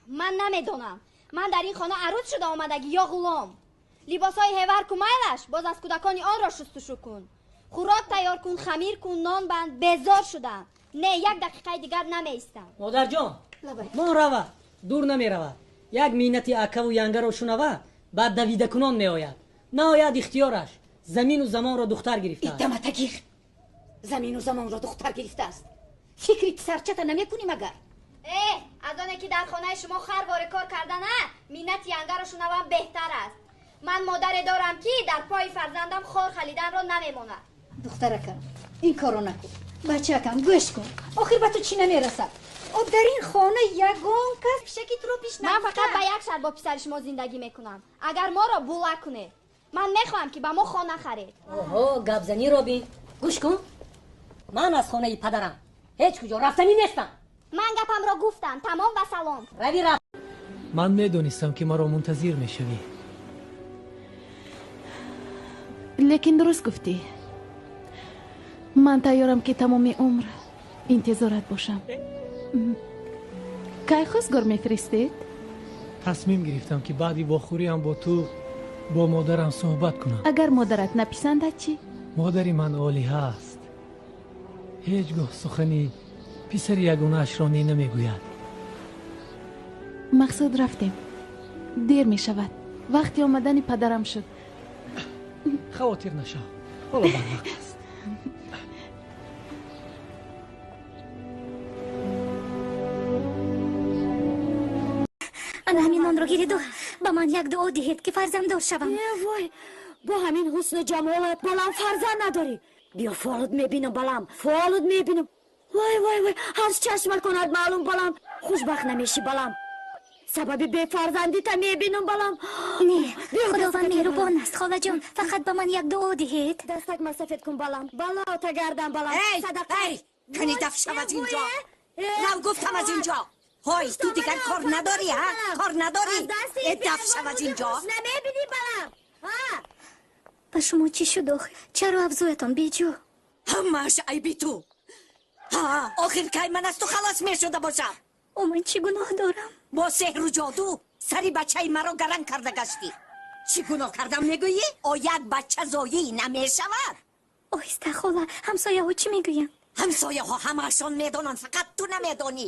Ман намедонам. Ман дар ин хона арӯс шуда омадагӣ ё ғулом. Либосҳои ҳевар кумайлаш, боз аз кӯдакони онро шустушу кун. Хӯрок тайёр кун, хамир кун, нон банд. Безор шудам. Не, як дақиқаи дигар намеистам. Модарҷон, мон равад, дур намеравад. Як миннати акаву янгаро шунавад, баъд давидакунон меояд. Наояд ихтиёраш. Замину замонро духтар гирифтааст. Иддаматагир. Замину замонро духтар гирифтааст. Фикри писарчата намекунӣ магар? Э, аз оне ки дар хонаи шумо харворе кор карда на, миннати янгаро шунавам беҳтар аст. Ман модаре дорам, ки дар пои фарзандам хор халиданро намемонад. Духтаракам, ин корро накун. Бачакам, гӯш кун. Охир ба ту чӣ намерасад? О, дар ин хона ягон кас пишаки туро пиш Ман фақат ба як шарт бо писари шумо зиндагӣ мекунам. Агар моро була кунед. Ман мехоҳам, ки ба мо хона харед. Оҳо, гапзанӣ робин. Гӯш кун. Ман аз хонаи падарам ҳеҷ куҷо рафтанӣ нестам. Ман гапамро гуфтам. Тамом ва салом. Рави рафт. Ман медонистам, ки маро мунтазир мешавӣ. Лекин дуруст гуфтӣ. Ман тайёрам, ки тамоми умр интизорат бошам. Кай хостгор мефиристед? Тасмим гирифтам, ки баъди вохӯриам бо ту бо модарам суҳбат кунам. Агар модарат написандад чӣ? Модари ман олиҳа аст. Ҳеҷ гоҳ сухани писари ягонаашро не намегӯяд. Мақсуд, рафтем, дер мешавад. Вақти омадани падарам шуд. Хавотир нашав, ҳоло барвақт аст. Ана ҳамин нонро гириду ба ман як дуо диҳед, ки фарзанддор шавам. Э, вой, бо ҳамин ҳусну ҷамолат, балам, фарзанд надорӣ? Биё, фолут мебинам, балам, фолут мебинам. Вой, вой, вой, ҳафт чашма кунад маълум, балам, хушбахт намешӣ, балам. Сабаби бефарзандита мебинам, балам. Не, Худованд меҳрубон аст, холаҷон, фақат ба ман як дуо диҳед. Дастак масафед кун, балам, балота гардам, балам. Садақа кани, даф шав аз инҷо. Рав, гуфтам, аз инҷо. Ҳой, ту дигар кор надорӣ, ҳа? Кор надорӣ? Э, даф шав аз инҷо. Намебинӣ, балам? Ба шумо чӣ шуд охир? Чаро абзӯятон беҷо? Ҳамааш айби ту. Ҳа, охир кай ман аз ту халос мешуда бошам? О, ман чӣ гуноҳ дорам? Бо сеҳру ҷоду сари бачаи маро гаранг карда гаштӣ. Чӣ гуноҳ кардам мегӯӣ? О, як бача зоӣ намешавад? Оҳиста, хола, ҳамсояҳо чӣ мегӯянд? Ҳамсояҳо ҳамаашон медонанд, фақат ту намедонӣ.